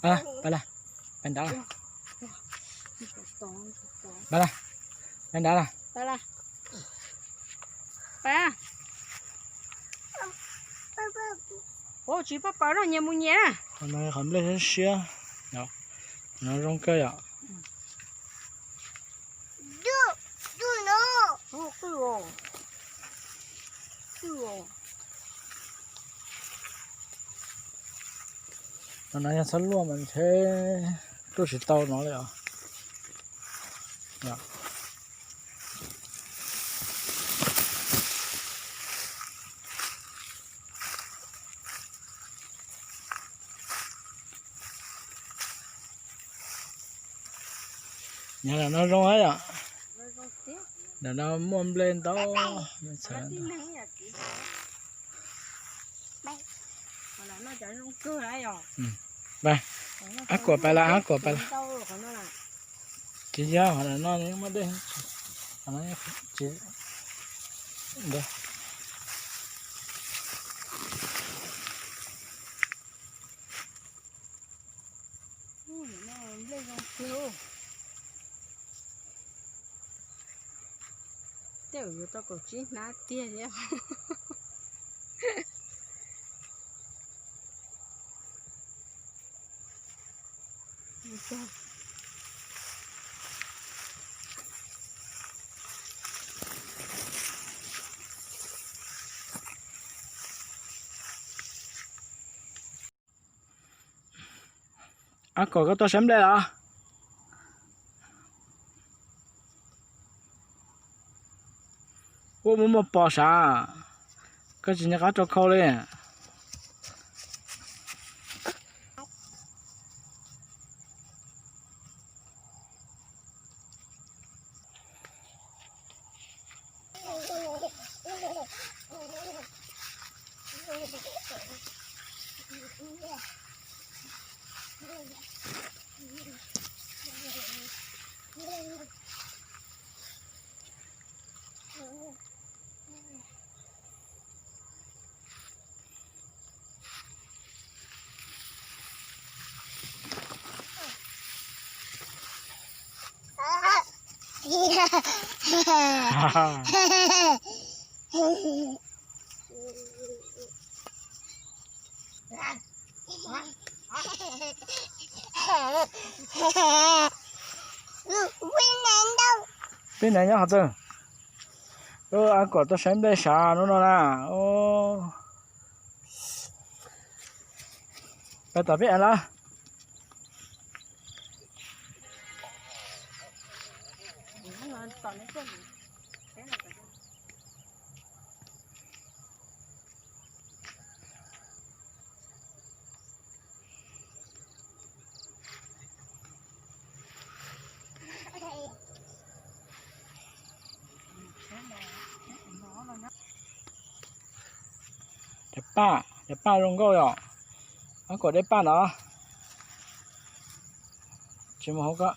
Pab, pab, pab nrad, pab nrad, pab nrad. Pab, tsis pab paws no nyias mus nyias na. Qhov no qhov nplej siab siab, no zoo kawg yom. No yog txhob luaj mas ntshe tuaj tsis tau no li os. Nyob ntawm no zoo yom. Ntawm no muaj nplej ntau. Ab kuam pais lawm, ab kuam pais lawm. Tsis yog, qhov ntawm no muaj dej. Tej zaum yuav tau kaum tsib hnab tiag thiab. Ab kom koj tuaj saib nplej los? Ua muaj muaj pos sav, koj tsis nco qab rau khau li. Peb neeg nyob qhov twg? Ab kom tuaj saib nplej sav hnub no na. Pais tom peb ev lawm. Cov paj, cov paj zoo nkauj yom. Ab kom dej paj no. Tsis mus hauv ko.